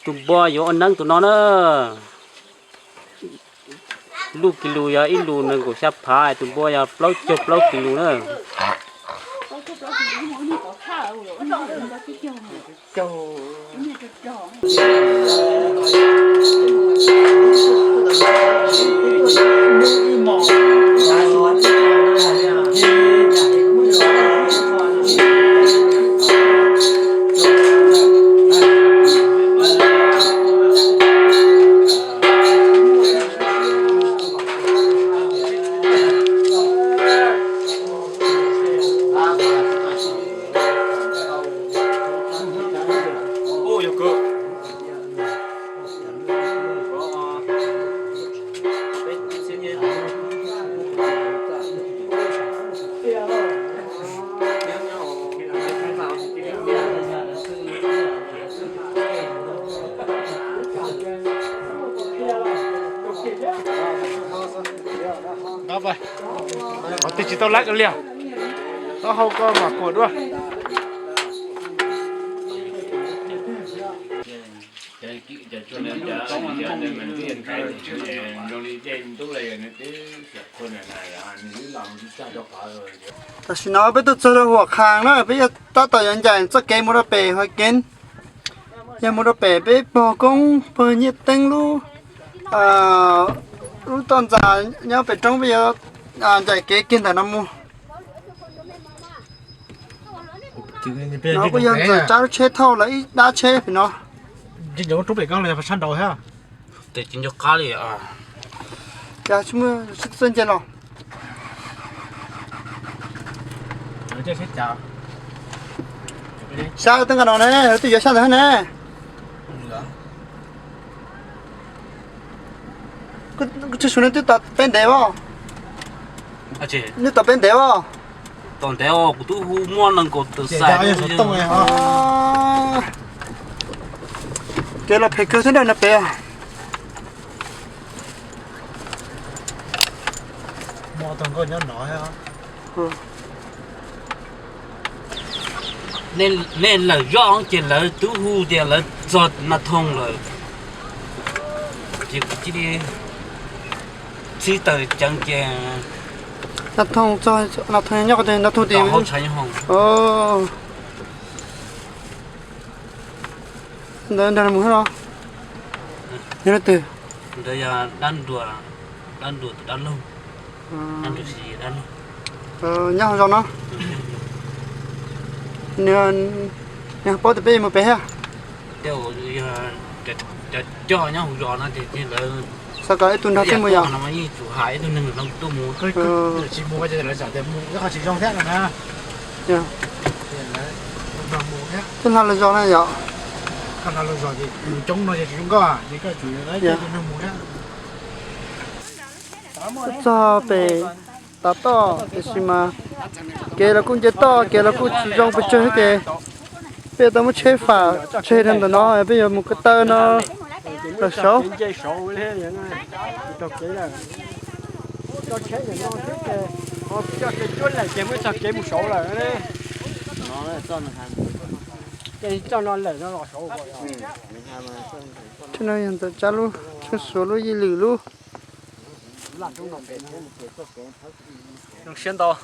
Tus npua yuav ua neeb tus no na. Lub kis lus yog ib lus nees nkaum xya phav, tus npua yog plaub caug plaub kis lus na. Qhov twg tsis tau laib li, taub hau koj mam kuam dua. Tam sim no peb tuaj txog rau Huam Khas na, peb yuav tab tom yuav ncaim txoj kev mus rau pem Huam Kev. Yog mus rau pem peb pog koob pog Nyiaj Teeb lub, lub toj ntxas nyob pem roob, peb yuav ncaim kev kiag ntawm no mus. No kuj yog Ntxawm Tsab lub tsheb thauj lawv ib dab tsheb pem no. Tes tsis nco qab li. Cas tsis muaj sib txawj nce los. Sab twb nqa no ne, twb yuav sab ntawd ne. Kuv tsis su ne, twb tom peb ntev os. Nws tom peb ntev os. Tom ntev os, kuv twb hu muaj nees nkaum tus xais. Kev los phem kawg thiab na pem. Nej lawm zoj ces lawv twb hu tias lawv txog Nas Thoos lawm. Ces kuv cia li txib taws ceev ces Nas Thoos, Nas Thoos nyob qhov twg? Nas Thoos tim hauv tshav nyob hauv. Ntawd nrog mus no. Yog leej twg? Ntawd yog dab nruas, dab nruas tus dab laug. Dab nruas, dab laug. Nyob hauv zos no. Nws paub tias peb mus pem thiab. Cov coj nyob hauv zos no ces lawv xav kom ib tug nrog peb mus yom. Yeej tsum hais ib tug neeg tuaj mus. Tsis mus ces lawv xav tias mus ib qho tsis zoo thiab no na. Twb hla lawv zos na yom. Hla lawv zos ces mus coob no ces tsis zoo nkauj, ces koj tsum ib tug neeg mus thiab. Txog pem tav toj tiam sis mas kev los kuj nce toj, kev los kuj tsis zoo pes tsawg thiab ces peb tau muab tsheb fam tseg rau ntawm no, peb yuav mus ko taw no los saud. Tsheb no yog Ntxawm Tsab lub, Tsheej Suav lub, Yij Lwm lub. Zoo siab ntau.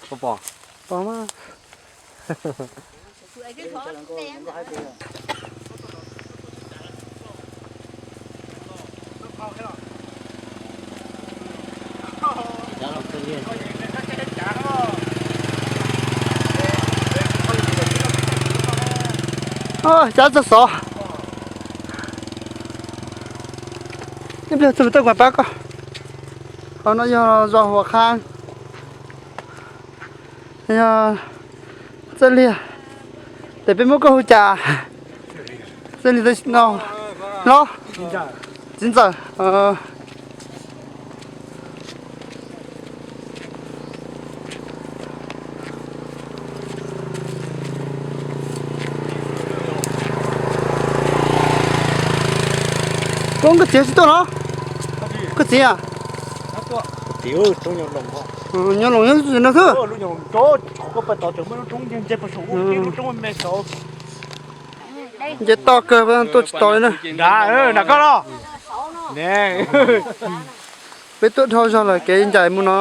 Pom, pom. Cav txog xov. Ib pliag txog tuaj kuv pab koj. Qhov no yog zos Huam Qha, yog Txawj Liag. Tes peb muab koj hu cas? Txawj Liag no los? Txiv Ntxawm. Koj, koj txiv tsis tuaj los? Koj txiv a? Txiv, tub nyuag loos ko. Nyob Loos nyob no xwb. Nce toj kawg tuaj tsis tau li na. Peb tuaj dhau zog lawm, kev ncaim mus no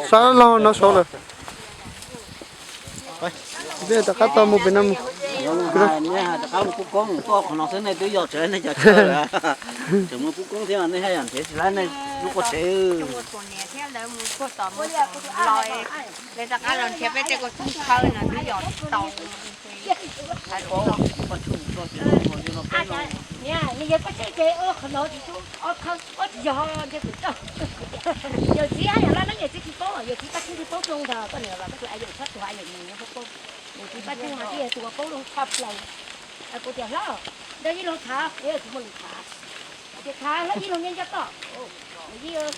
sab laug no saud lawm. Peb rov qab tau mus pem no mus. Niam, nws yog koj tsev ces qhov no tsis tub ob khawb ob tsis yog ntshe kuv tau. Yawm txiv haj yam laj lab yawm txiv tsis paub, yawm txiv Paj Tsheej tsis paub zoo ntag, koj niam los koj tus a yawm txhob tuag a yawm mus nyob paub paub. Yawm txiv Paj Tsheej mas twb yog tus uas paub zoo tshaj plaws. Kuv tias hlob, nrog yij laug tham, kuv muaj lus tham. Kuv tias tham hlob, yij laug nyob nco toj. Nws yij,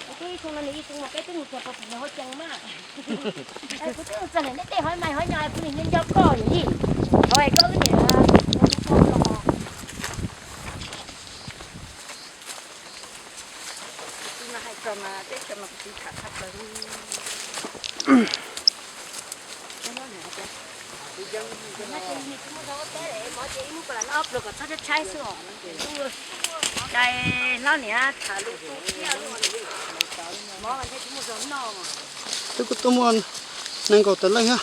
kuv twb ib xyoo no nws ib xyoo mas peb twb mus txog pov pum nws hauv cees mas. Kuv twb mus txog nws neb tej hauv mais hauv nyo kuv nws nyob nco koj yawm yij. Hauv es koj wb niam los. Twb kuj tuaj muaj nees nkaum tawm leej thiab.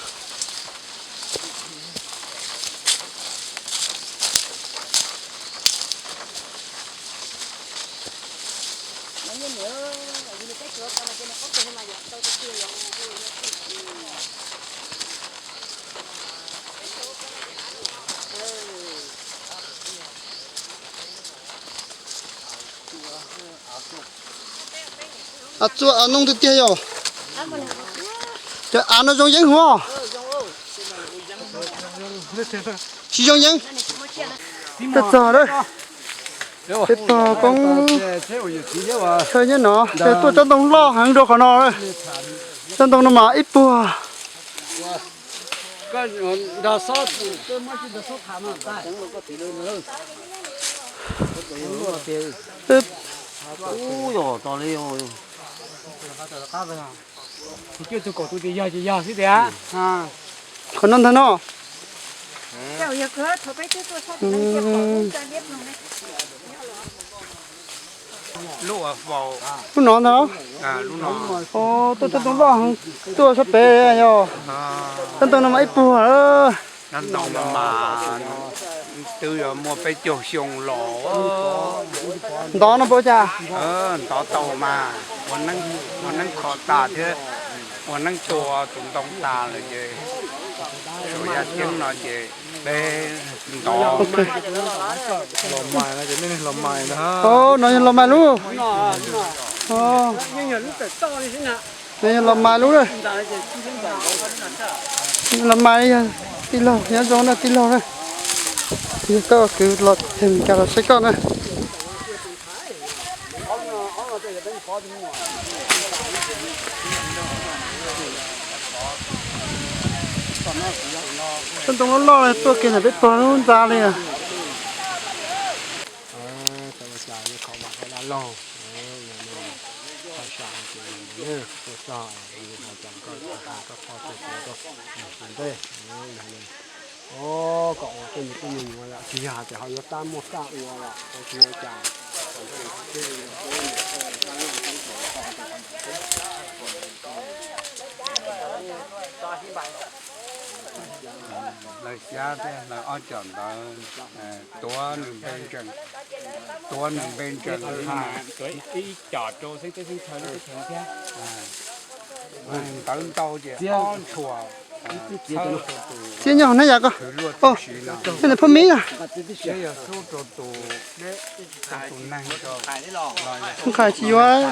Av txua av noog tiag tiag yom. Cov av no zoo yeeb huv. Tsis zoo yeeb. Tuaj txog lawm. Peb pog koob chaw nyob no, tuaj tsob ntoo loj heev rau qhov no. Tsob ntoo no mas ib puag. Qhov no ntag no. Lub no ntag. Tuaj tsob ntoo loj heev, tuaj sab pem yog. Tsob ntoo no mas ib puag. Tsob ntoo no mas twb yuav muaj peb caug xyoo los. Ntov no puas cas? Ntov tau mas, ua neeb kho tas thiab, ua neeb tua tus ntoo tas lawm ces, tsuas yaj ceeb no ces peb ntov. No yog los mais lub. No yog los mais lub. Los mais yog tij laug, nyob zoo na tij laug na. Yog koj kwv los txog Meskas los saib koj na. Tsob ntoo loj loj tuaj kiag ntawm peb pog lub ntxa li. Koj ua tej me tub me nyuam yom, tsis yog hais tias ho yuav tab muaj sab ua los tsis ua cas. Lawv xyab thiab lawv ob cov ntawd, tuav nws npe ntseeg, tuav nws npe ntseeg li na. Ntawv ntau ces ob ntshua. Txiab nyob hauv nab yam koj. Nyob ntawm phoj mib na. Nqaim tsis yuav.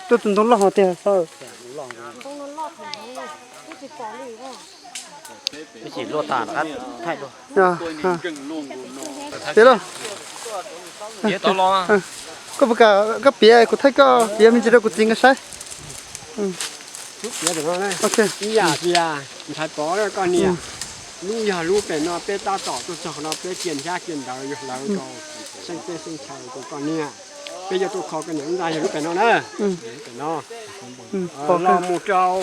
Tuaj tus ntoo loj hov tiag. Tiag los, koj puas kam koj piav, kuv thaij koj piav me ntsis rau kuv txiv nkawd saib. Ib yam tias ntxhais Pov koj niam, lub yog lub pem no peb tab tom tuaj txog no peb cia hnab cia ntawv yuav hlawv rau xeeb teb xeeb chaw rau koj niam. Peb yuav tuaj kho koj niam lub ntxa yog lub pem no na. Pem no los mus rau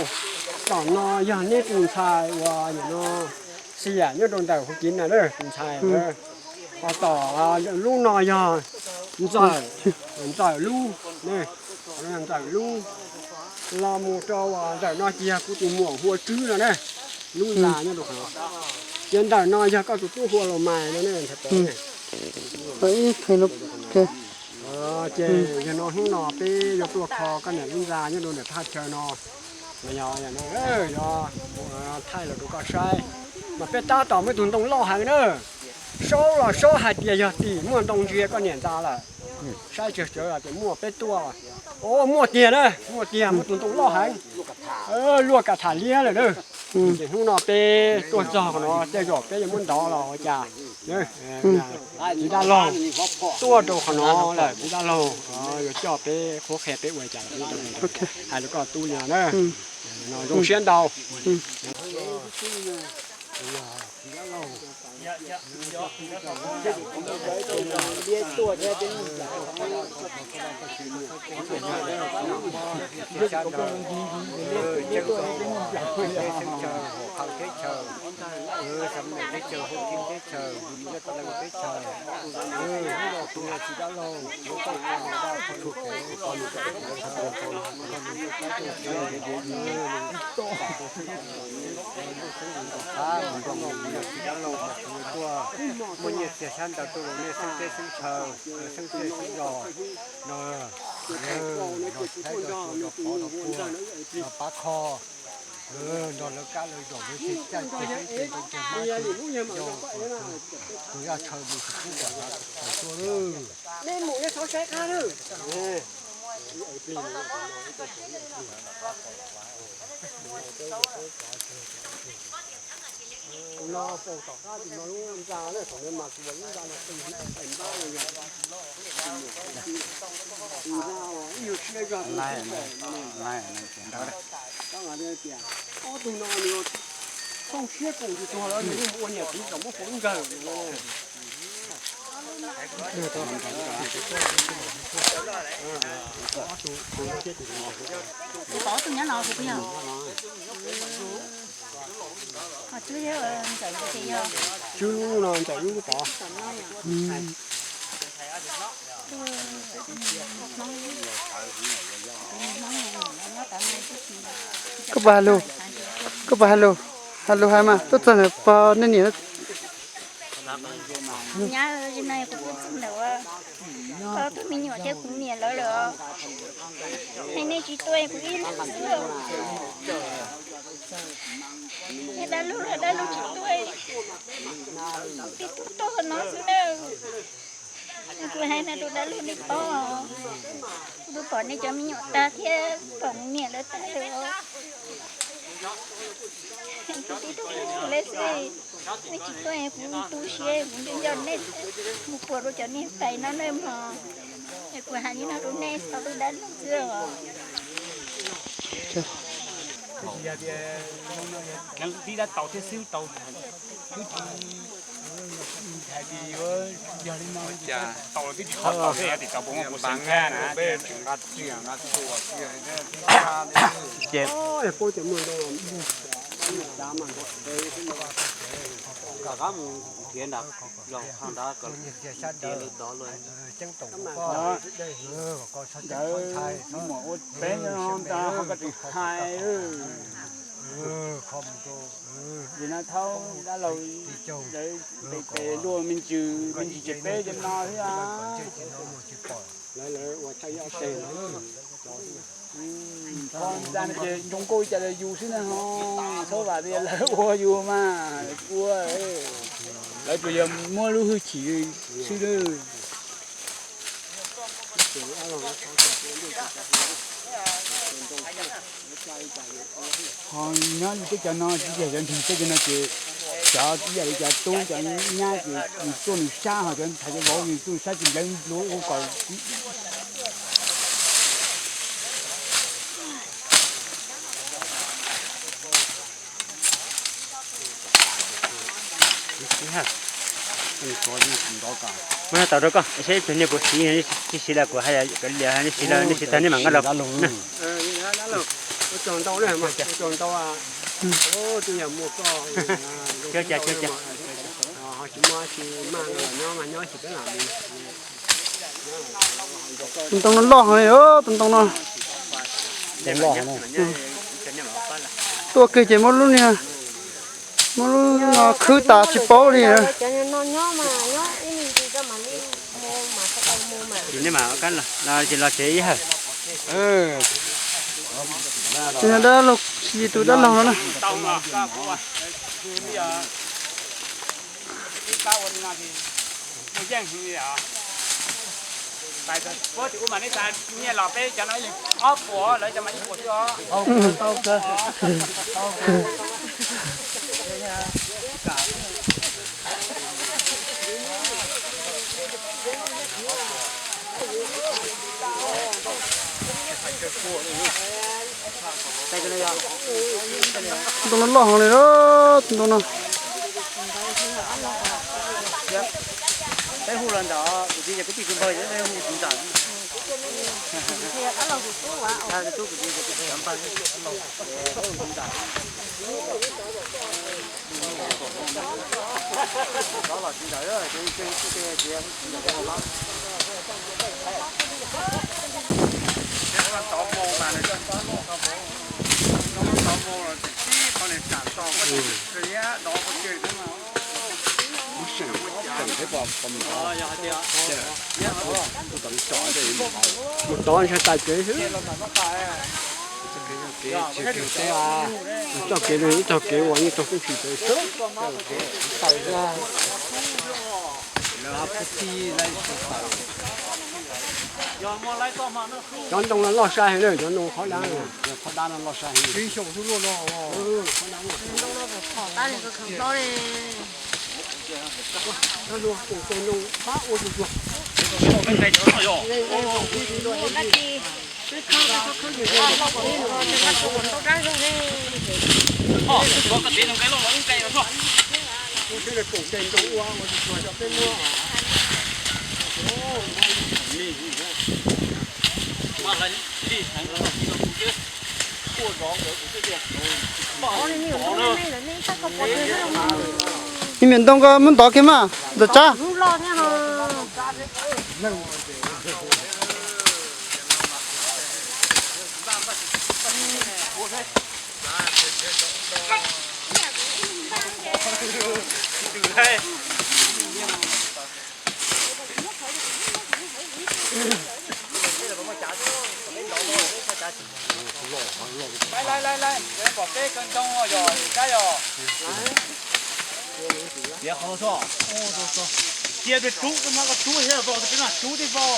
tom no yog neb tus ntxhais uas nim no xiam nyob rau ntawm hu kiv na, tus ntxhais ho tom lub no yog ntxawm, ntxawm lub, ntxawm lub. Los mus rau ntawm no ces yog kuv tus muam hu ua Tswb no na, lub ntxa nyob rau qhov no. Ces ntawm no yog koj tus tub hu ua Los Mais no ne, ntxhais Pov. Ces yog no hnub no peb yuav tuaj kho koj niam lub ntxa nyob rau ntawm thaj chaw no, mas yog no yuav thaij los rau koj saib. Mas peb tab tom muaj ib tug ntoo loj heev na, saub los saub hais tias yog tim muaj ntoo ntsia koj niam ntxa lawm. Saib tsawg tsawg los tias muaj, peb tuaj, o muaj tiag na, muaj tiag, muaj tus ntoo loj heev, luaj kas tham liab lawm na. Ces hnub no peb tuaj txog qhov no tej zaum peb yuav muab ntov los ua cas. Txiv dab laug tuaj rau qhov no lawm, txiv dab laug yuav coj peb qhuab qhia peb ua cas, hais rau koj tub li no na. Zoo siab ntau. Muaj nyiaj txiag sab ntawd tuaj rau nej xeeb teb xeeb chaw, xeeb teb xeeb zos no, nrog saib nrog xyuas nrog pov nrog puag, nrog pab kho, nrog lawv kab lawv zos lawv ceg caij ceg xeeb ceg ntoo ceg hmab ceg yau, tus yaj tshaw mus tsis pub kom hav tawm tuaj lawm. Tus no faus tom qab tus no lub ntxa na, thaum ntawd mas kuv lub ntxa no qis ib tais npab no yog tus ntxa uas ib nyuag siab zog tus tub faus no. Tab mas tias ob tug no nws thooj siab koom tsis tuag lawm, nws yeej mus ua niam txiv kom muab faus lub nkawg no. Tus tod tus nyob no tus twg yog? Ho Tswb thiab Ntxawm ces yog. Tswb lub no, Ntxawm lub tod. Koj puas has lus? Koj puas has lus? Has lus hais mas tuaj txog ntawm pog nej niam. Nyab, zaum no kuv twb txog ntawm tau tus me nyuam thiab kuv niam lawv lawm. Nej, nej tsis tuaj kuv ib leeg xwb. Nej dab laug los dab laug tsis tuaj, kuv tib tug tuaj no xwb na. Kuv hais no rau dab laug nej paub, kuv twb pom nej cov me nyuam tag thiab pom kuv niam lawv tag lawm. Kuv tib tug tuaj lawm xwb, nej tsis tuaj kuv tu siab, kuv nco nco nej mus puas rau cov niag pais no na mog. Es kuv hais li no rau nej txhob tu dab laug xwb os. Tib dab tau thiab xwb tau, twb tsis hais tias yuav yog li no, tau twb tsis tau tau thiab, tsis tau puas muaj kuv xeem thiab na. Ces kom qab mus nrhiav nram zos qhov nrad kom nrhiav lawv tod los. Nkawd muam ua teb no ntag ho koj tseem hais. Nim no thaub dab laug lawv pem pem luaj me ntsis, me ntsis tsis peb cov no thiab. Ntxa no ces zoo nkauj li cas los yus xwb na ho, txhob vam tias lawv ua yus mas, lawv tsuas yog muab lub hwj chim xwb. Ho nyob li teb chaws no tsis yog cov nrig teb chaws no ces cov ib yam li cov tub cov nyab ces nws tuaj nws sab, ho cov ntxhais cov vauv nws tuaj nws sab tsis nplawv npluav ua kom Muab tau rau koj seb tus niag puas siv, tsis siv los kuv hais li, nej siv los nej siv tag nej mam nqa los. Tus ntoo no loj heev li, tus ntoo no. Tuaj kiag ces muab lub niag, muab lub no khwb tas tsis paub li. Ces nej mam los tsev ib hawm. Dab laug, tus dab laug no na. Tus ntoo no loj heev li, tus ntoo no. Mus tod ntshai tas kev xwb. Txoj kev no ib txoj kev uas yeej raug tub tsis pem xwb. Cov ntoo no loj sai heev na, cov ntoo qhov dab, qhov dab no loj sai heev. Ib miam ntoo koj muab ntov kiag mas ntxawm tsab. Laib laib laib laib, pom peb kawg ntoo yog kab yog. Cia qhov tso. Cia rub, hmab koj rub thiab, rub tej peb mam rub thiab vau.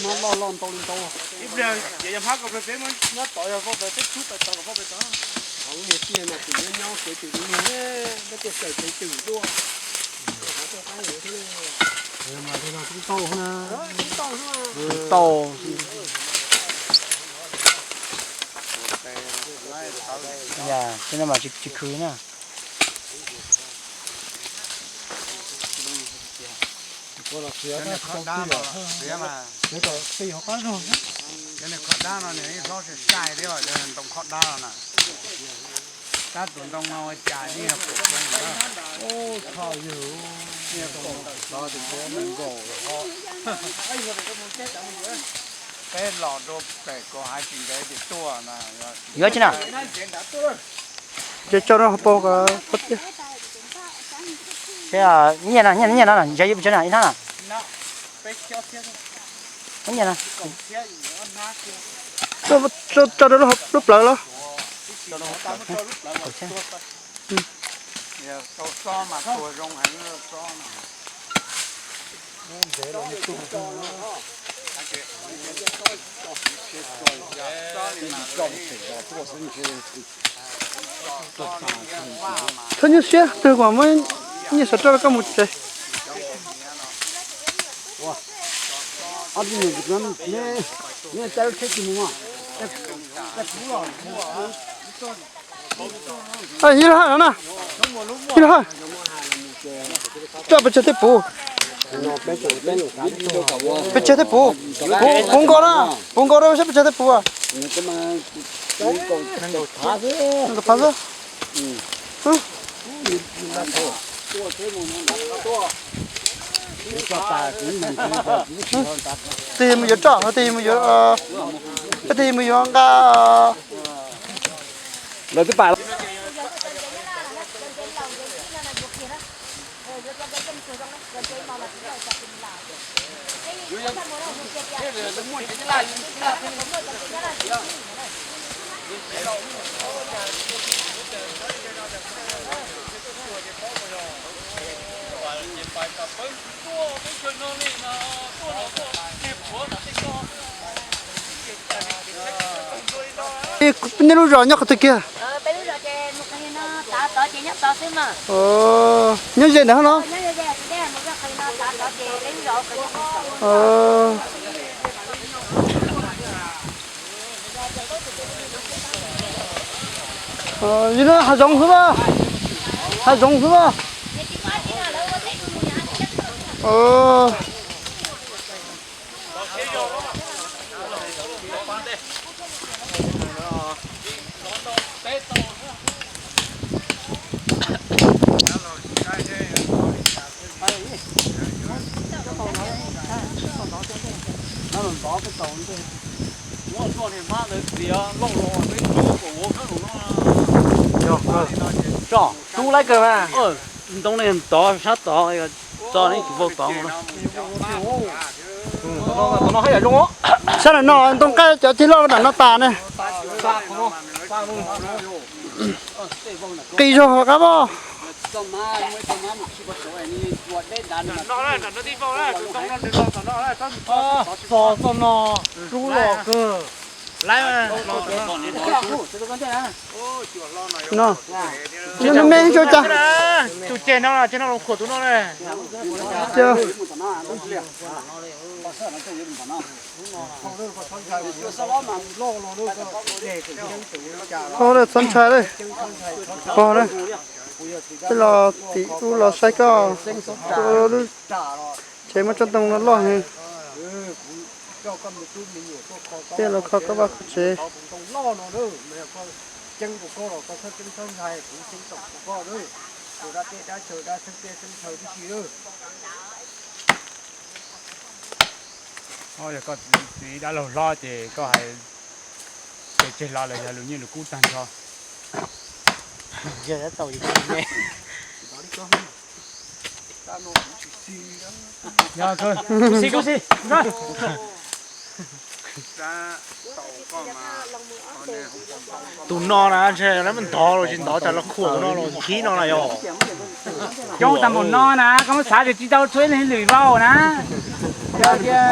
Hmab loj loj ntau li ntau. Ib pliag ces yog hmab koj peb muab nyob tod yog vau pes peb rub pes tod kom vau pes tod. Hauv niag tiaj mas tseem nyob nyob kev twm li, peb tuaj raws kev twm tuaj. Mas tau na. Tau. Yam, tej no mas tsis khwv na. Cov niag khob dab no, cov niag khob dab no nws ib hlob sai sai thiab, cov ntoo khob dab no na. Tab tus ntoo no ua cas yeej yog pum xeev na. Ub, txhoj yawg, yeej yog pum xeev tus ntoo me nkaus los. Peb los rau pem kuv hais tsis ntev ces tuaj na. Yuav tsi na. Ces tso rau hauv paus kom phob tiag. Nyiaj no, nyiaj no, nyiaj no, nyiaj no, ib hnab no. Nyiaj no. Tso, tso rau lub plawv los. Txhob nyuaj siab, twg kom muab nyiaj sawv rau koj mus tsev. Ib lub hawm no na, ib lub hawm. Roj pes tsawg thiab puv? Pes tsawg thiab puv? Puv nkaus na, puv nkaus rau saib pes tsawg thiab puv. Phav xwb. Tig mus yuav roj, tig mus yuav, tig mus yuav nqa. Lawv twb pam. Nej lub zos nyob qhov twg kiag? Nyob ze ntawd no. Yog no hav zoov xwb a, hav zoov xwb a. Tub laiv kawg mas. Ntoo ne tod sab tod, txo ne tus vau tod. Sab nram no ntoo nqaij cov ceg loj nram no tas ne. Qis zog qab voj. Txog txoj no rub los kawg. No, me tso cas. Tus ceg no ceg no los khuam tus no ne. Qhov txhob ntshai, qhov tej los tim ub los saib koj, lub tsev muaj tsob ntoo no loj heev. Tej los kho koj vaj kho tsev. Yog koj txiv dab laug hlob ces koj hais tseg los lawm yog lus nyiaj lus kub tag nrho. Yog, kuv xib, kuv xib. Tus no na ntshe lawv ntov los tsis ntov tas los khuam tus no los khib no na yog. Coob tag npaum no na koj muab xav tias tsis tau txhua ib leeg lwm vau na. Yog tias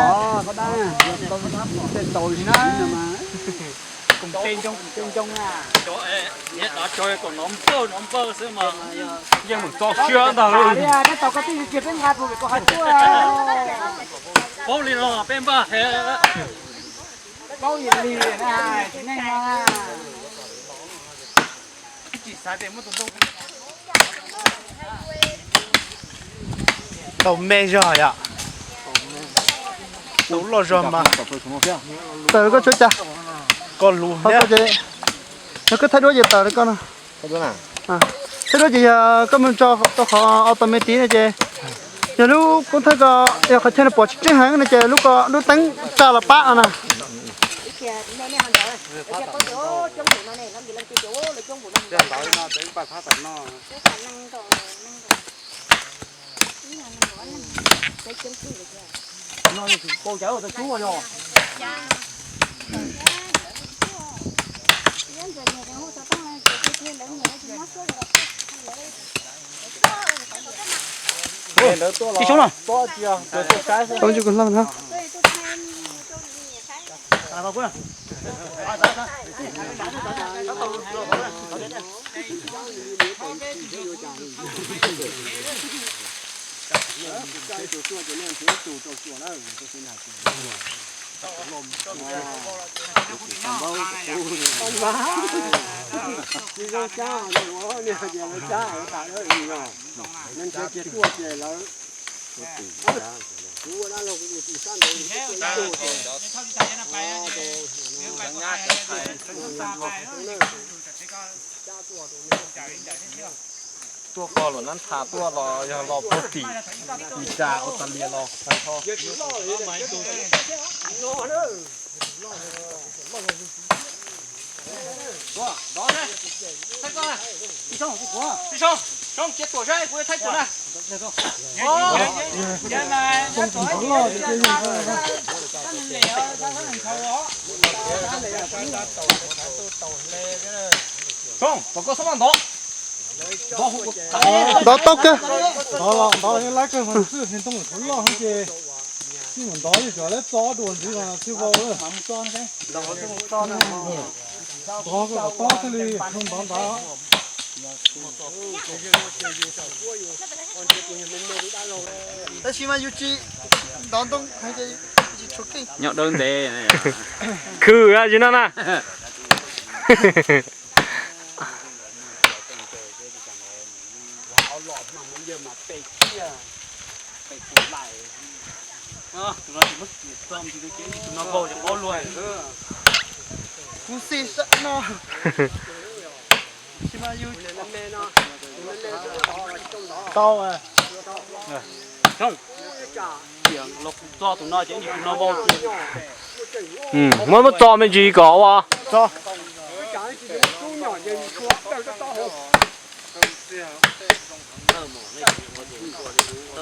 Paub li no peb npaj heev. Tau me zog yom. Tau loj zog mas. Tawm koj tsuav cas. Koj lus thiab. Yog koj thaij duab ces tawm koj no. Thaij duab ces yog koj mus tso rau qhov auto me tiv no ces yog lub koob thaij ko, yog qhov chaw no pom tsis tseeb heev no ces lub ko lub teeb tsa los pab no na. Ib xyob no. Tau ntsis kuv hla no. Tuaj koj los nab tha tuaj los yog los puag tim Italia los tag nrho. Ntov tau kawg. Ntov los ntov los yeej laib kawg mas xwb, hniav ntoo thaum loj heev ces yeej mus ntov yeej tsuas laib txo ob dua ntxiv mas thiaj vau. Ntov kom tob thiaj li ntov ntawd. Tab sis mas yus tsis ntov ntoo heev ces yus tsis tshua keej. Nyob dawb ntev. Khw a tsis no na. Kuv xij sab no. Tau. Los kuv txog tus no ces tus no vau. Muab muab txo me ntsis kom ua.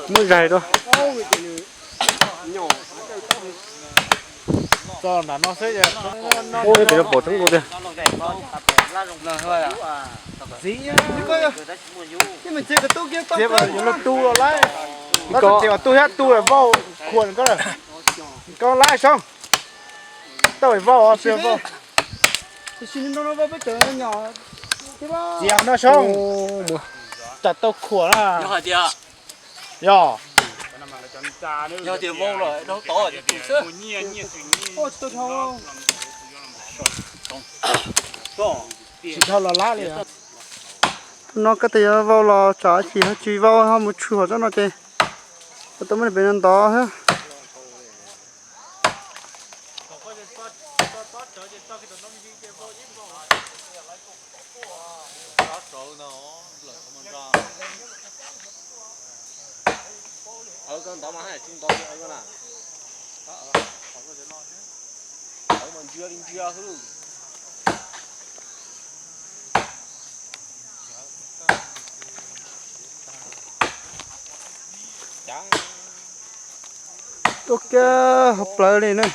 Muab zais rau. Txo nram no xwb. Ub, pem no pom tseeb nkaus tiag. Txiav mas yuav luag tu los laib. Koj txiav mas tu thiab tu vau khuam koj. Koj laib Soob. Tau vau os, vau. Txiav no Soob. Tsam tau khuam na. Yog. Tsis dhau los lab li. Tus no koj tias yuav vau los tsam tsis ho tsis vau ho mus tshwm hauv tsob no ces tau muab pem no ntov thiab. Tuaj kiag hauv plawv li na.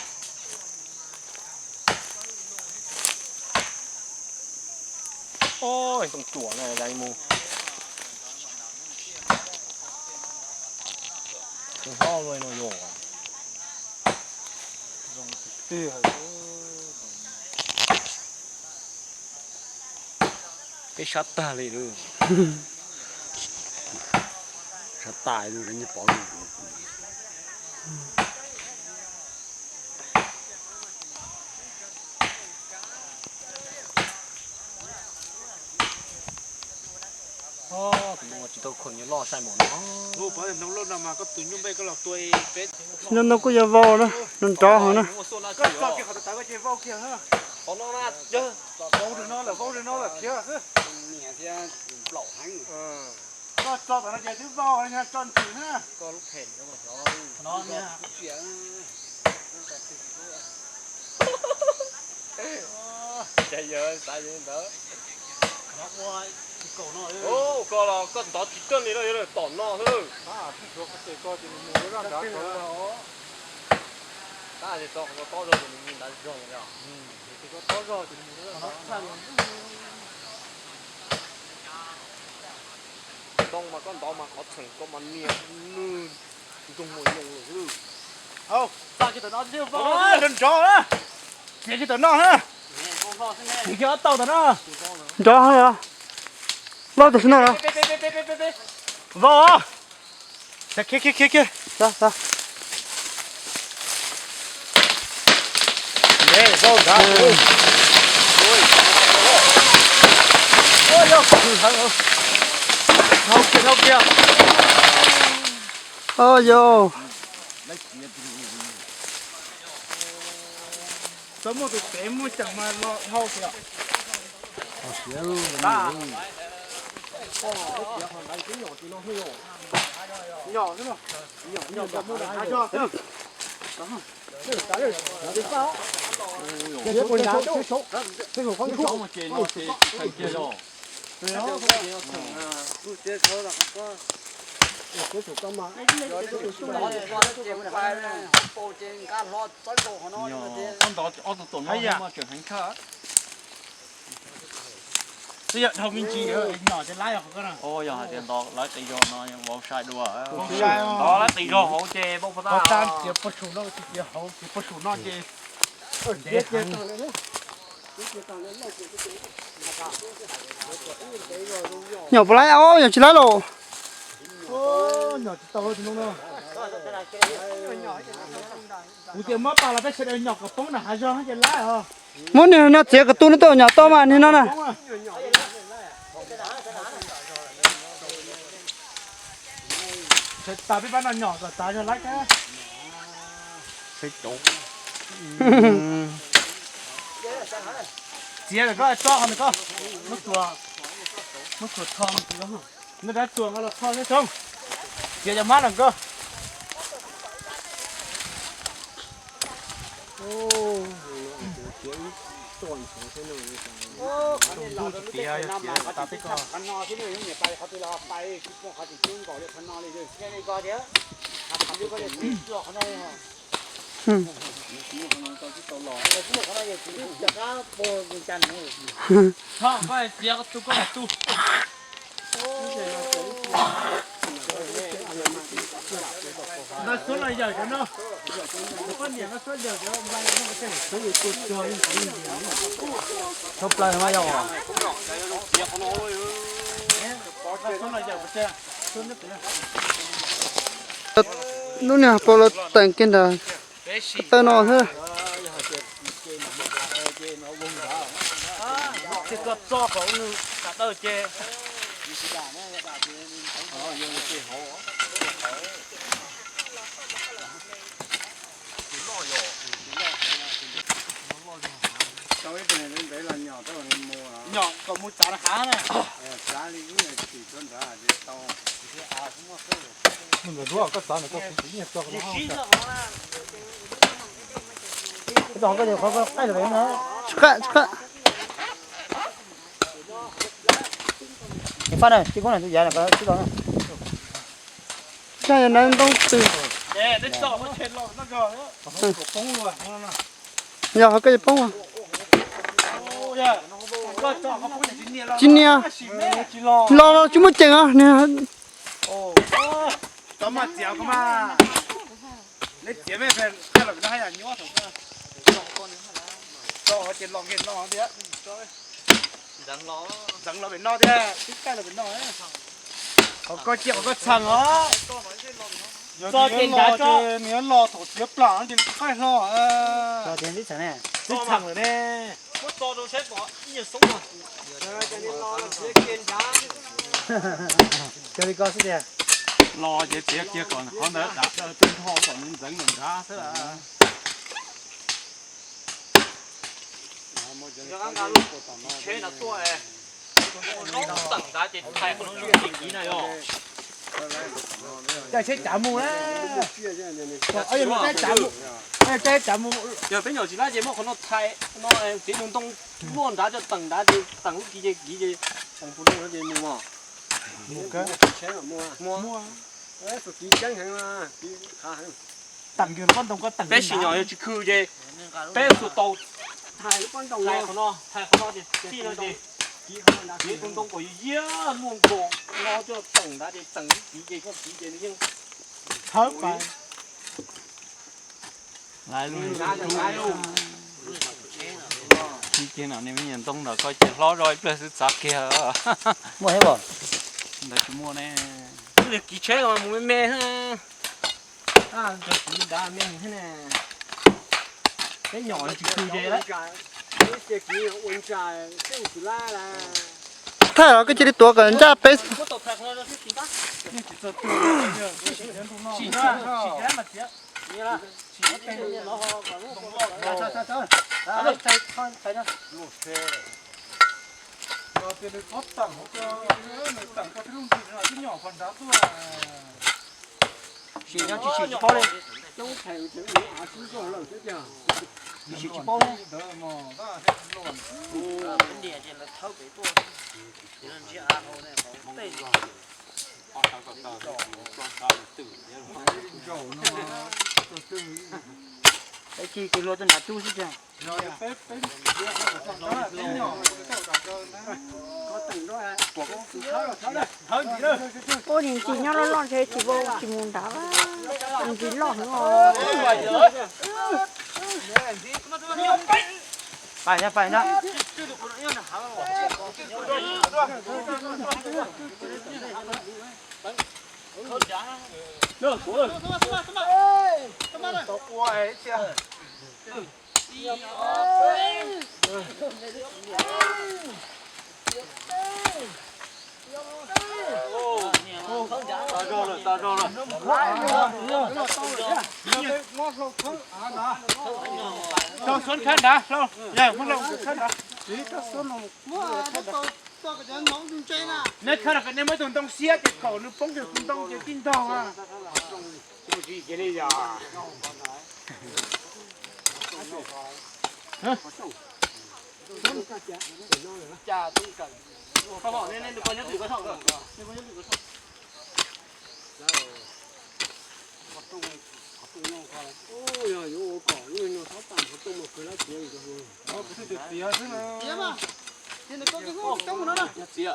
Oj, ntoo tsuam na, mus. Tus hlob luaj no yog. Peb sab tag li lawm. Sab tas li, pom li. Tsis tau khuam loj sai mus no. Sim no no kuj yuav vau na, nrov nrov hov na. Cas yawg xav yawg ntawd. Koj los koj ntov tsis tag li no, yuav tom no xwb. Tab sis tso qhov tob zog ces nws mus nrad zog li os. Ntoo mas koj ntov mas qhov txheem koj mas nias nws nrog muaj nyoos lawm xwb. Nrov nrov na. Txiav kiag tom no na. Txiav kiag ob tauj tom no. Nrov yog. Vau tam sim no los. Vau os. Khiav khiav khiav khiav. Xav xav. Dhau kiag dhau kiag. Oj yau. Txhob muaj tus tev muaj ceem mas los dhau kiag. Twb yog dhau me ntsis, nyom ces lab yog qhov ko na. Yog hais tias ntov lawv qis zog no vau sai dua. Ntov lawv qis zog hauv ces pab pab tab. Tias pab su no, tias hauv, tias pab su no ces ntev heev. Nyom puas lab? Nyom tsis lab los. Nyom tsis tau tus no no. Kuv tias muab pas los peb sawv daws nyom kom poob nram hav zog ces lab os. Muab niag no txiav kom tu no tuaj nyom tau mas niag no na. Tas peb pab no nyom kom tas yog lab kab. Txiav lawm koj tso qhov ntawd koj. Muab txuas, muab txuas tho. Noj dab txuas nqa los tho xwb tsoom. Txiav cov mab no koj. Ntuj tsis tiav, yog tiav tas peb koj. Tshaj plaws mas yog. Lub niag hauv paus los teem kiag ntawm ko taw no xwb. Nyom kom mus txav nram hav na. Tsis qab, tsis qab. Faj na, tij koob na, tus yav na, tij laug na. Koj yog nab ntoob twg? Yog ho koj yuav poob. Tsis nias. Los los tsis muaj ceem os. Ntxeev los pem no thiab, twb kaij los pem no. Qhov koj ciaj qhov koj txheem os. Yog nws yuav los thaum txiav plam no ces qaij hlo. Twb txheem lawm ne. Los ces txiav kiag kom qhov ntawd dav plaws tag nrho kom nws ntxeev nram nrad xwb. Caij tsheb cav mus na. Caij tsheb cav mus. Yog peb nyuam tsis lab ces muab qhov no thaij no, txiav tus ntoo luaj nrad coj teem nrad ces teem lub kiv ces kiv ces teem puas luaj no ces mus mog. Peb sim nyog yog tsis khw ces peb tsuas tau thaij qhov no, thaij qhov no ces txij no ces txiav tus ntoo kom yog muaj nkaus no coj teem nrad ces teem lub kiv ces koj kiv ces nws yeej thawb pais. Lais lus, lais lus. Kiag no ne, me nyuam ntoo nram ko ces hlob zog ib pliag xwb txav kiag. Muaj thiab os. Ntawd tsis muaj ne. Kiv tsheb los mus me me. Peb nyom tsis khw ces lawm. Thaij los koj cia li tuav kom ncaj peb. Sim no tsis sim tsis paub li. Tsis sim tsis paub li. Peb ci tus luag tuaj nrad cub xwb tiag. Ua ntsis nyob loj loj ntshe tsis vau tsis mus nrad, ntsis loj heev os. Pais na, pais na. Neb khawb los kom neb muab tus ntoo xiab ces kom nws poob kiag tus ntoo ces tib ntog. Txiv,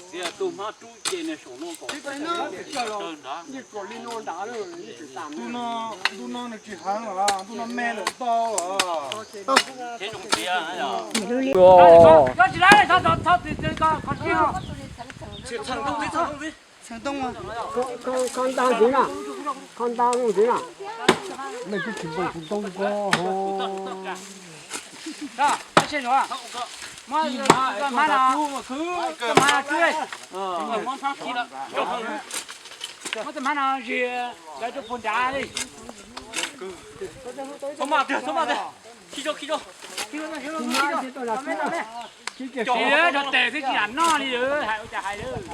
txiv tus hmab rub ces nws saum no kom nrad. Ntuj no, ntuj no nws tsis heev los, ntuj no me lawm ntau los. Kho nta ntxiv na, kho nta ntxiv na. Mej twb tsis npau tus ntoo ko ho. Muab tus hmab no zis lawv rau puag nrad li. Rau tes xwb tsis lam noj li lawm, hais ua cas hais lawm.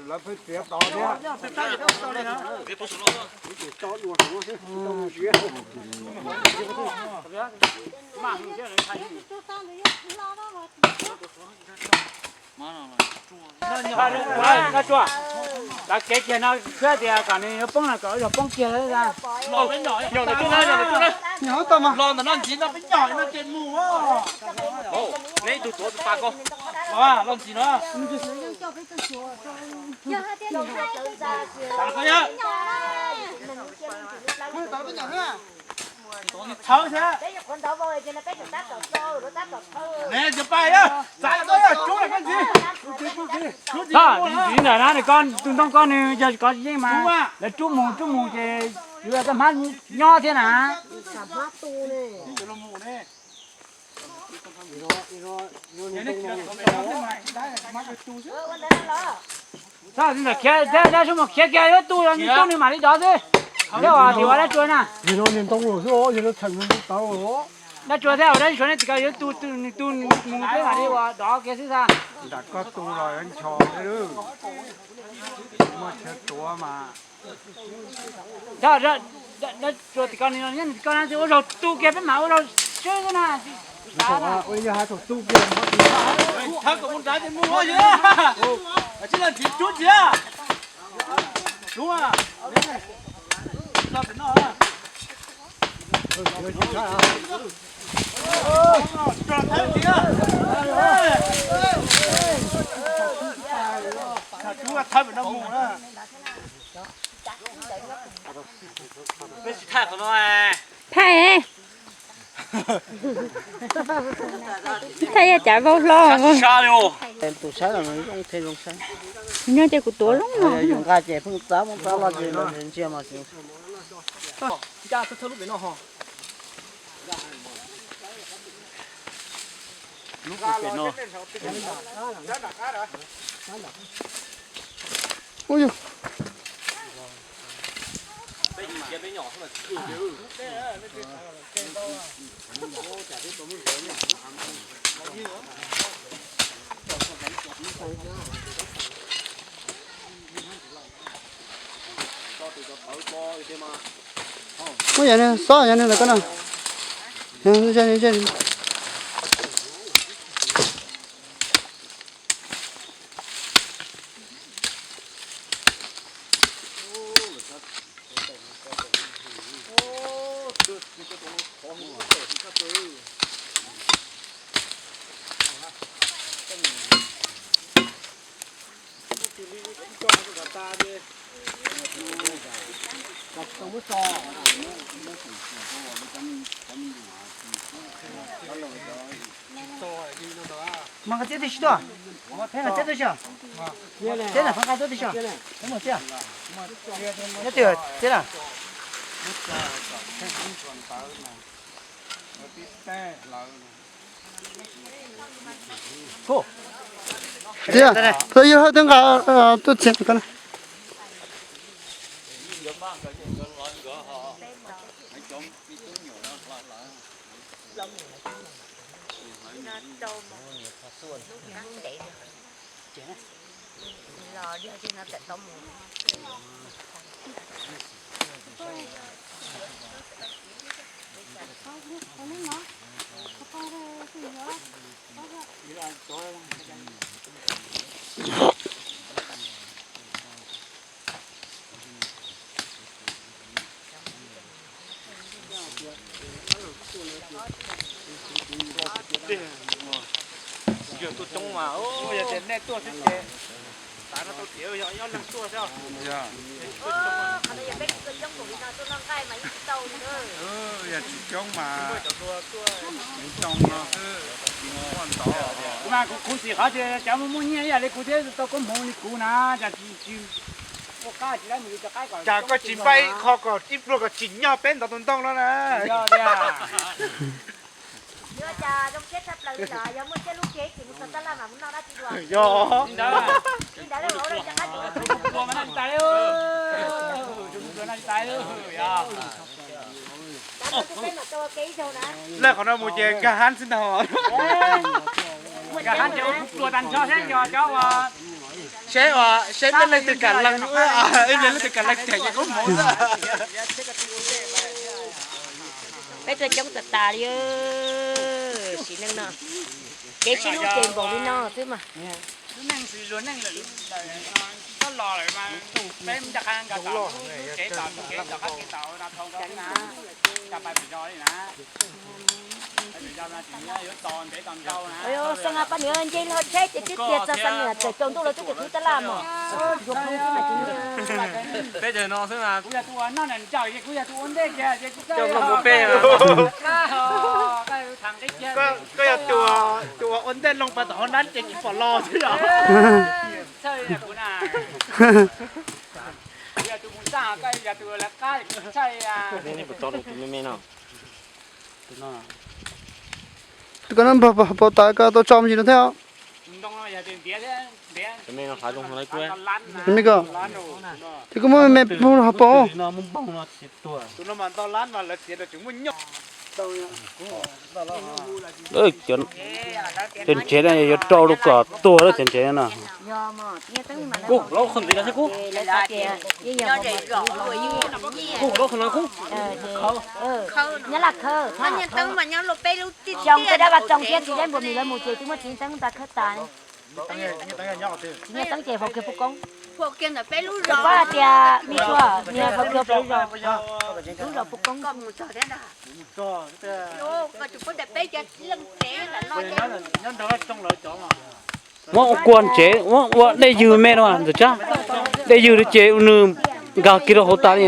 Lawv pheej txiav tod thiab. Noj tsua, lawv kev kiag no khwb tias kom nws yuav poob no kom yuav poob kiag. Los ntawm no ntxiv no peb nyom no ces mus. Neb ib tug tuav tus pas ko. Los ntxiv no. Txhawb thiab. Ne cov pais, txav tau yog rub los koj ntxiv. Ntxiv ntawm na, nws ko tus ntoo ko nws yog tsis kov tsis yeej mas lawv rub mus rub mus ces yuav tau hmab nyob thiab na. Txhob ntawm khiav, dab dab mus khiav kiag yuav tu los nws tu nws mam li dov xwb. Thiab ua tim ua dab tsua na. Yog no niag ntoo los xwb os, yog no txheem nws tau os. Dab tsua thiab ua dab tsua nej tim ko yuav tu nws tu nws mus peb mam li ua dov kiag xwb xwb. Nram koj tu los ncho thiab, muaj chaw tuav mas. Dab tsua tim ko nws nyob nws tim ko na, ua zaug tu kiag peb mam ua zaug swb xwb na. Ua yog hais thaum tu kiag. Thawb kom mus nrad ces mus yog. Tsis los ntxiv rub ntxiv. Rub. Los tim no. Thawb ntxiv. Peb tsis thaij qhov no. Thaij. Thaij yog cav vau hlo. Tus saib los zoo thiab zoo saib. Nyob ces kuv tuav zoo no. Yus nqa ces pheej txav mus txav los ces ntsia mas tsis. Ui yus. Muab yog ne, xob yog ne ntawm koj no. Mas nqa txiab tuaj si tuaj. Nqa txiab tuaj si. Txiab na, nqa txiab tuaj si. Nyob twg txiab na? Txiab, txiab yog hawj twb nqa tuaj txiab ko na. Yog tuaj coob mas, yog tias nej tuaj xwb ces tav no tau tiav yog ob leeg tuaj xwb. Yog tsis coob mas, mas kuv khuv xim qhov tias cov muaj muaj nyiaj ib yam li kuv thiab tau koob hmoov li kuv na, cas tsis ua qab tsis laib mus li cov qaib kom. Cas koj tsis npaj ib qho kom ib pluag kom tsim nyog peb ntov tus ntoo no na. Yog tias zoo siab tshaj plaws li lawm, yog muaj siab lub kiag ib chim mus txog tab laj mas mus noj dab tsi dua. Yog li ntawd, lawv qhov no mus ces nkag hab xwb ntag. Nkag hab ces ua pluag tag nrho thiab yog cov uas seb, seb peb leej twg kam lees, ib leeg leej twg kam lees cem ces koob hmoov xwb. Peb tuaj coob tas tas li, sim neej no kev sib hlub ces npaum li no xwb mas. Xeeb poj niam nce hlo tsheb ces twb tiag txog xeeb niam txawm tsaus ntuj los twb tias khwv tab laj mog. Peb cov no xwb mas. Koj yog tus ua ntej loo pas tom hauv nab ces tsis pom los xwb yom. Tus koj no npog pov tas koj tau tso me ntsis no thiab. Me koj, ces koj muab me pug los pov. Cov ntsev no yuav rau rau kom tuag lawm cov ntsev no. Kuv laub qhov ntxiv no xwb kuv. Kuv laub qhov no kuv. Nyob laj khawb, xyoo koj dab vas txoos thiab txiv dab npua mis lawv mus ces twb muab txiv teeb nta khawb tas. Txiv nyiaj teeb ces faus kiag pub koob. Pab hais tias me tsuag niag faus kiag peb zos, lub zos pub koob. Muab ua kua tsev, muab ua dej ywg me no ntawm tsab. Dej ywg ces nws nkag kiag rau hauv tas li.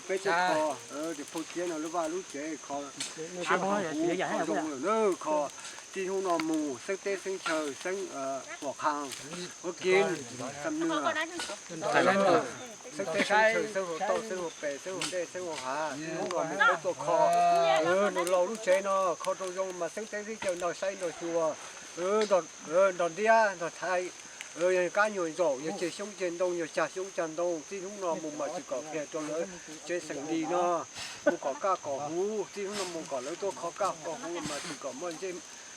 Peb tej kho, tej phooj ywg no lub vaj lub tsev kho, kho zoo lawm na, kho txij hnub no mus xeeb teb xeeb chaw, xeeb huam qhas, huab kiv, xam nws, xeeb teb xeeb chaw, xeeb hauv tauj, xeeb hauv pes, xeeb hauv dej, xeeb hauv hav, txij hnub no mus peb tuaj kho nws laus lub tsev no kho rau zoo mas xeeb teb xeeb chaw nrog saib nrog xyuas, nrog ntiab nrog thaiv, yog kab nyuag zaum, yog ceg xyoob ceg ntoo, yog cag xyoob cag ntoo, txij hnub no mus mas tsis kom pliag rau lawv tsev xeem li no, mus kom kaj kom huv, txij hnub no mus kom lawv tuaj kho kaj kho huv mas tsis kom muaj,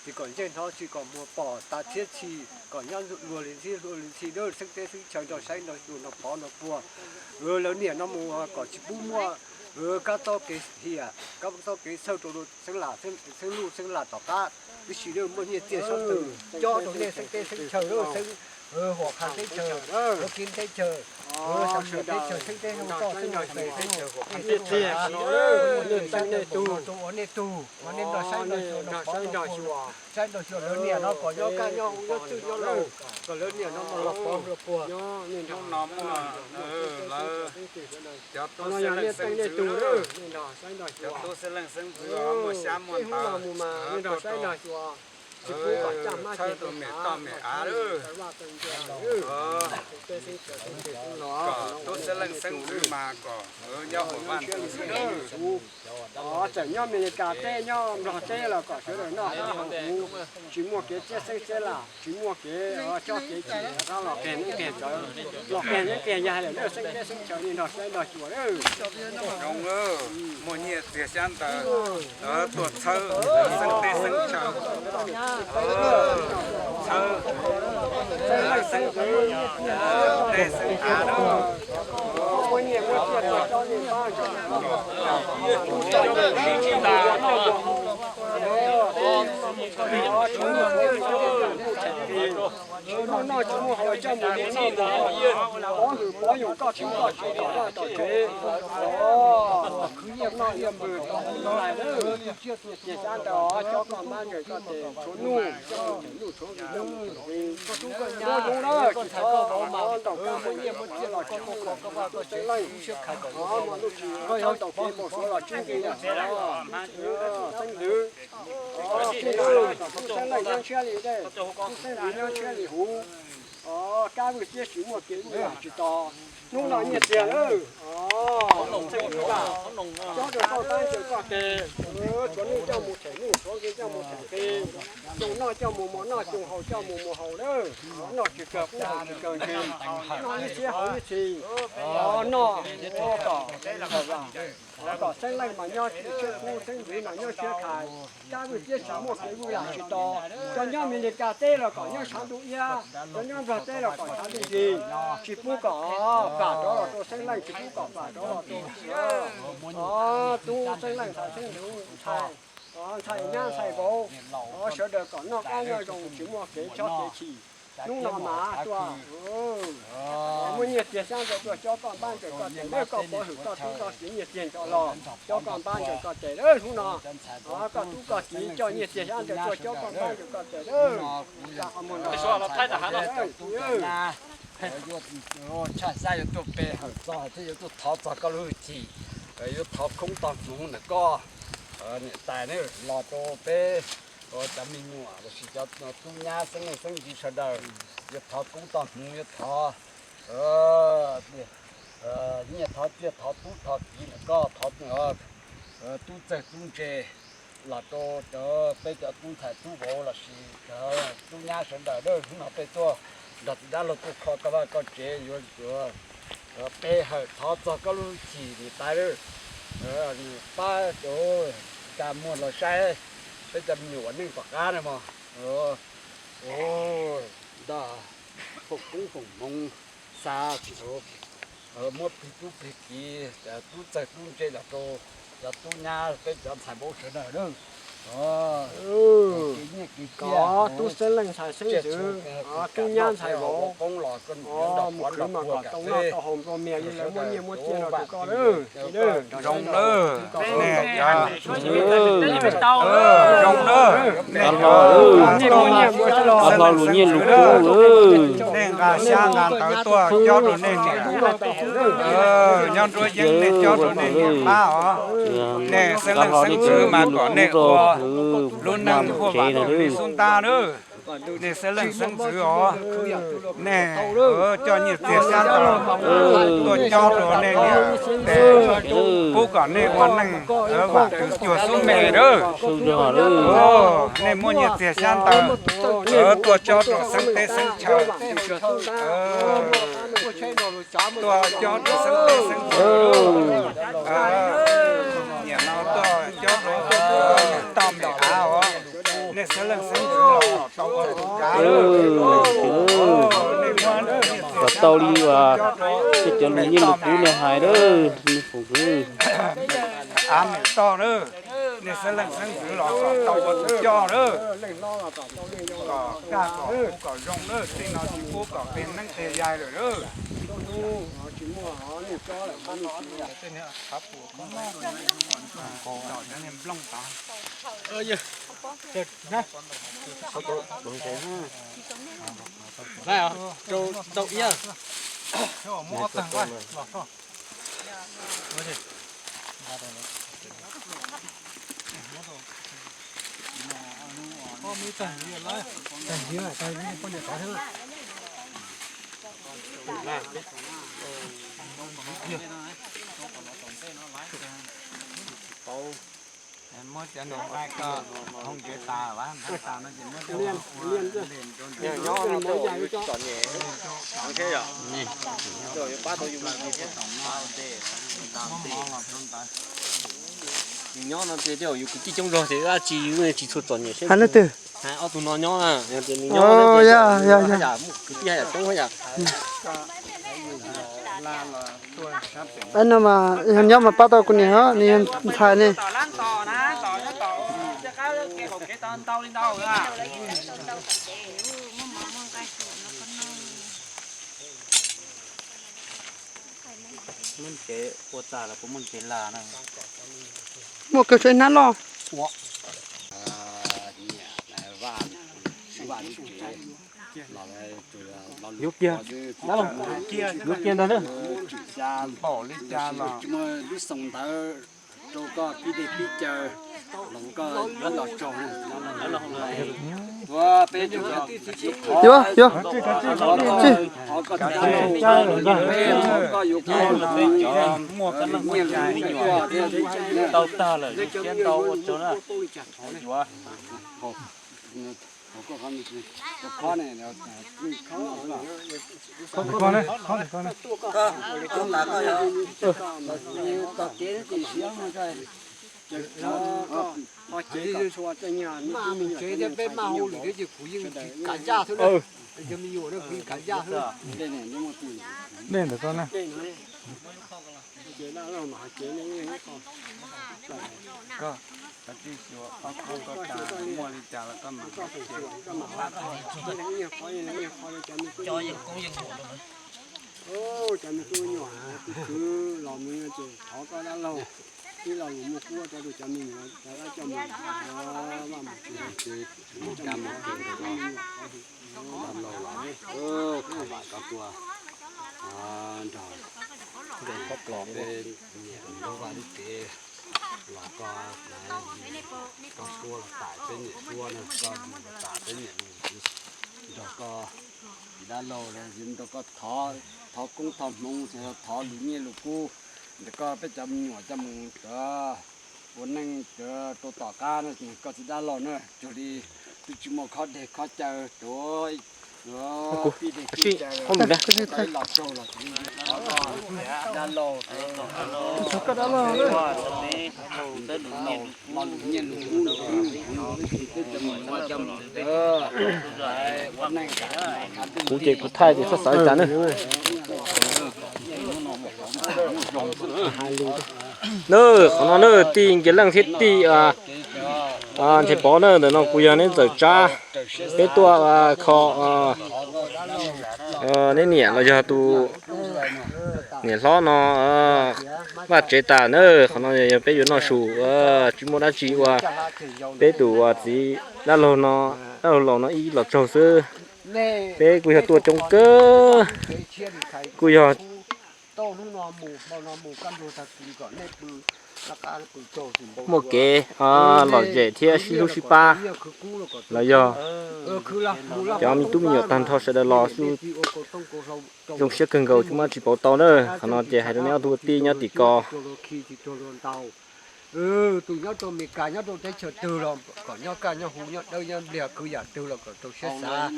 tsis kom ntsej hnov, tsis kom muag pom tas txhiab txhis, kom nyob luag li ntxhib luag li ntxhi, xeeb teb xeeb chaw nrog saib nrog xyuas nrog pov nrog puag. Lawv niam no mus kom tsis pub muaj kab txob kev hiam kab txob kev txhawj rau xeeb lam, xeeb luj xeeb lam tom qab, tab sis muaj nyiaj txiag sab ntawd cob rau nej xeeb teb xeeb chaw, xeeb huam qhas teb chaws, huab kiv teb chaws, xam nws teb chaws, xeeb teb xeeb toj, xeeb teb chaws, nej tug, nej tug, nej nrog saib nrog xyuas, saib nrog xyuas lawv niam no kom nyob kaj nyob huv nyob txwj nyob laus, kom lawv niam no mus los pov los puag. Hnub no muaj lawv cov tub xeeb leej xeeb ntxwv, cov tub xeeb leej xeeb ntxwv muaj xyab muaj ntawv, txhawb rau mem toj mem av lawm. Kom tub xeeb leej xeeb ntxwv mas kom nyob hauv vaj ntxwv xwb. Txawm nyob Amelikas teb nyob Nplog teb los kom sawv daws noj qab haus huv, tsis muaj kev txiab xeeb txiab lam, tsis muaj kev cob kev chim, rov qab los qias neeb qias tsav, los qias neeb qias yaig lawm, xeeb teb xeeb chaw li nrog saib nrog xyuas. Zoo, muaj nyiaj txiag xyab ntawv tuaj txhawb xeeb teb xeeb chaw, txhawb xeeb teb xeeb av. Noj noj tsis muaj hauv coj mus li noj mus haus, pov hwm pov yum koj tub koj kiv tom vaj tom tsev, noj liaj npws tom ub tom no lawm. Ces xyab ntawv cob koj npab ntsaws koj tes tshuav nuj, coj mus them nuj tshuav nqi coj mus them nqi. Koj tub koj nyab, koj tub koj nyab, ntaus kab muaj nyiaj muaj txiaj los coj tuaj kho koj vaj koj xeeb leej. Muaj lub tsis koj yuav ntaus kev npaum suav los tswb nqi yam xeeb ntxwv. Tub xeeb leej nyob ntshiab li dej, tub xeeb ntxwv nyob ntshiab li huv. Kab vwj siab tsis muaj kev vwj lam tsis tos. Hnub no nyiaj txiag lawm, txeeb ntxwv lam cob rau koj npab ntsaws koj tes, tshuav nuj coj mus them nuj, tshuav nqi coj mus them nqi, xyoo noj coj mus mos noj, xyoo haus coj mus mos haus lawm. Noj tsis kawg qub haus tsis kawg ntsis, noj ib txhiab haus ib txhis. Noj kom kom xeeb leej mas nyob tshiab kub, xeeb ntxwv mas nyob tshiab khais. Kab vwj siab tsis muaj kev vwj lam tsis tos. Cov nyob Amelikas teb los kom nyob sab ntuj iab, cov nyob Nplog teb los kom sab ntuj yig. Tsis pub kom pam rov los rau xeeb leej, tsis pub kom pam rov los rau tub xeeb leej ntxhais xeeb ntxwv ntxhais, ntxhais nyab ntxhais vauv, sawv daws kom noj qab nyob zoo tsis muaj kev chob kev chim. Hnub no mas tuaj muaj nyiaj txiag xyab ntxwv tuaj cob koj npab ntsaws koj tes, koj pov hwm koj tub koj kiv nyiaj txiag ntxov los cob koj npab ntsaws koj tes. Hnub no koj tub koj kiv coj nyiaj txiag xyab ntxwv tuaj cob koj npab ntsaws koj tes. Tshaj xyab yuav tuaj pe hawm txog thiab yuav tuaj thov txog koj lub hwj chim, yuav thov koob tog hmoov ntawm koj niam tais ne, los rau peb cov me nyuam lossis cov tub nyab xeeb leej xeeb ntxwv sawv daws, yuav thov koob tog hmoov, yuav thov nyiaj thov txiaj, thov tub thov kiv ntawm koj, thov tub txawg tub ntse los rau cov peb cov tub ntxhais tub vauv lossis cov tub nyab sawv daws. Hnub no peb tuaj nrog txiv dab laug tuaj kho koj vaj koj tsev yuav, yuav pe hawm thov txog koj lub hwj chim niam tais lawm. Pab cov cas muag los saib peb cov me nyuam ua neej tom qab na mog. Nrog foom koob foom hmoov xa, muab plig tub plig kiv, tub txawg tub ntse los rau cov tub nyab peb cov ntxhais npau sawv daws na. Kev nyiaj kev txiaj, tub xeeb leej ntxhais xeeb ntxwv, tub nyab ntxhais vauv, mus khwv mas kom tau noj tau haus nplua mias li lawv muab nyiaj muab txiaj no rau koj lawm. Zoo lawm, zoo lawm, nej hlo lus nyiaj lus kub, nej nqa xyab nqa ntawv tuaj cob rau nej niam. Nyob nruab yeeb nej cob rau nej niam pab os. Nej xeeb leej xeeb ntxwv mas kom nej ua lub neej huaj vam rau nej xub ntab na. Nej xeeb leej xeeb ntxwv os, nej coj nyiaj txiag xyab ntawv tuaj cob rau nej niam tes, pub kom nej ua neej vam kwv cuag xub me na. Nej muab nyiaj txiag xyab ntawv tuaj cob rau xeeb teb xeeb chaw, tuaj cob rau xeeb teb xeeb chaw. Niam no tuaj cob rau toj me av os, nej xeeb leej xeeb ntxwv los tau ua tus kav. Kom tau li uas tej cov lus nyiaj lus kub nej hais na, me foom kwv. Av me toj na, nej xeeb leej xeeb ntxwv los kom tau ua tus coj na. Kom kaj kom hu kom zoo na, tej no tsis pub kom qia neeb qia yaig lawm na. Muab cov nus nqaij koj hoo kev tas, tas no ces muab nyob no ces yus kwv tij coob zog ces dab tsi yus tsis tshua txom nyem seb. Hais leej twg? Hais ob tug no nyob na, yog tias nws nyob, kwv tij haj yam coob haj yam. No mas yog nyob mas pab tau kuv niam, nws yog ntxhais ne. Muaj kawg tso ib hnab loj. Yuav kiag, yuav kiag ntag na. Lub xoo ntawd rau koj pib dej pib cawv los koj yuav los tsaug. Yuav, yuav. Tau tag lawm, thiab ntau ua tsaug na. Yuav. Tsev thiab peb maj hauj lwm thiab ces kuv yeej tsis kam ncaj xwb na. Cov me nyuam no kuv yeej kam ncaj xwb. Dej ntawm koj na. Koj, koj tij xyuas ob koj tas muaj li cas los koj mam. Cov me tub me nyuam tus kwv los mus ces thov koj dab laug ib lo lus muaj kub rau cov me nyuam, cov dab coj mus, vaj mus tsev, cov me tub me nyuam, dab laug los thov vam koj tuaj nrog peb niam lub vaj lub tsev los koj, koj suab los tas peb niam suab na, koj mus los tas peb niam mus, nrog koj dab laug los nrog koj thov, thov koob thov hmoov, thov lus nyiaj lus kub, ntawm koj peb cov me nyuam coj mus cov ua neej cov rau tom qab na, koj txiv dab laug na, cuag li twb tsis muaj khob deg khob cawv tuav Kuv ces kuv thaij ces txhob xav li cas na. Na, qhov no na tij Nkias Leej thiab tij Ntshe Pov na, ntawm no kuv yog neb ntxawm Tsab. Peb tuaj kho neb niam los yog tus niam hlob no vaj tsev tas na. Qhov no yog peb yuav noj su, tsis muaj dab tsi ua. Peb tus txiv dab laug no, dab laug laus no ib los tsaug xwb. Peb kuj yog tuaj coob kawg, kuj yog muaj kev lom zem thiab sib hlub sib pab los yog cov me tub me nyuam tag nrho sawv daws los xwb. Zoo siab kawg nkaus tsis muaj dab tsi pauv tau na. Qhov no ces hais rau neb ob tug ua tij nyob tim ko. Tus nyob rau Amelikas nyob rau teb chaws twg los kom nyob kaj nyob hu nyob dawb nyob npliag kwv yam twg los kom rau siab xav.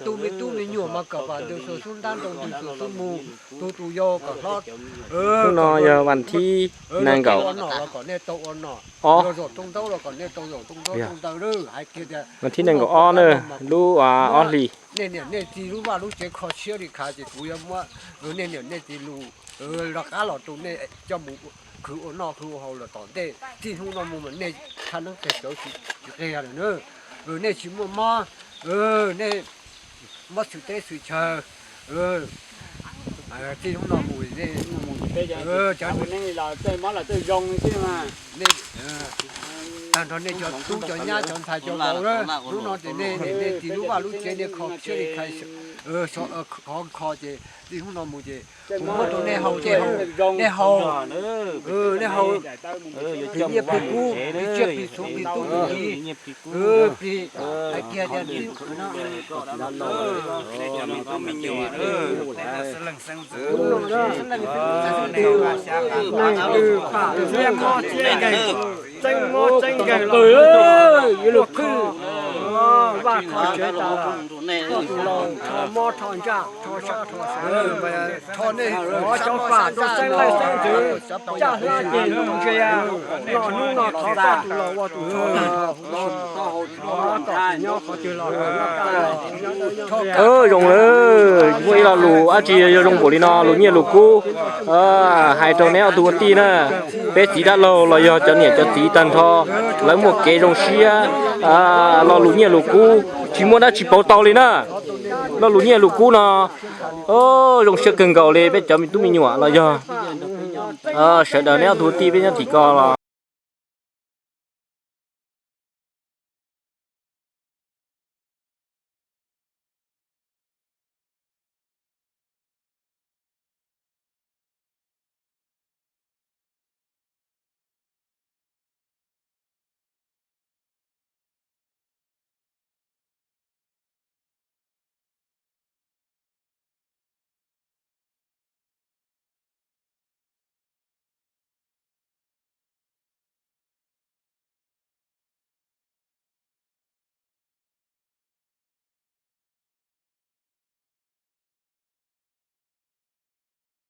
Tus me tub me nyuam mas kom vam ntws xuas xub ntab nrau ntws xuas xub mus, tus tus yau kom hlob. Hnub no yog vas thib nees nkaum ob, vas thib nees nkaum ob na, lub ob hlis. Nej niam nej txiv lub vaj lub tsev kho siab li khav ces kuv yuav muab nej niam nej txiv lus rov qab los rau nej coj mus khwv ua noj khwv ua haus los tom ntej. Txij hnub no mus mas nej tshaj neeb qig cawv tsis qig lawm na. Nej tsis muaj mob, nej mob xwm teb xwm chaw. Txij hnub no mus nej, tag nrho nej cov tub cov nyab cov ntxhais cov vauv, hnub no ces nej niam nej txiv lub vaj lub tsev nej kho siab li khav, kho kho ces txij hnub no mus ces kuv muab rau nej haus ces nej haus, nej haus plig nyiaj plig kub, plig tsiaj plig txhuv plig tub plig ki, plig hais tias tias neeg twg pam txiab mob txiab nkeeg, txeeb mob txeeb nkeeg los yuav luag qhwj, vaj kho tsev tas, koj tus laus rho mob rho ntsaj rho sab rho sov, thov cov pam tuaj xeeb leej xeeb ntxwv, caj hlab ceg lug ntsia, noj hnub no thov koj tus laus ua tus thov, thov kom tus nyob qhov twg los nyob kaj los nyob dawb nyob qhia. Zoo lawm, muaj ib lo lus dab tsi yog zoo npaum li no, lus nyiaj lus kub. Hais rau neb ob tug ua tij na, peb txiv dab laug los yog cov niam cov txiv tag nrho, lawv muaj kev zoo siab, lo lus nyiaj lus kub tsis muaj dab tsi pauv tau li na. Lo lus nyiaj lus kub no zoo siab kawg nkaus li peb cov me tub me nyuam los yog sawv daws neb ob tug ua tij peb nyob tim ko los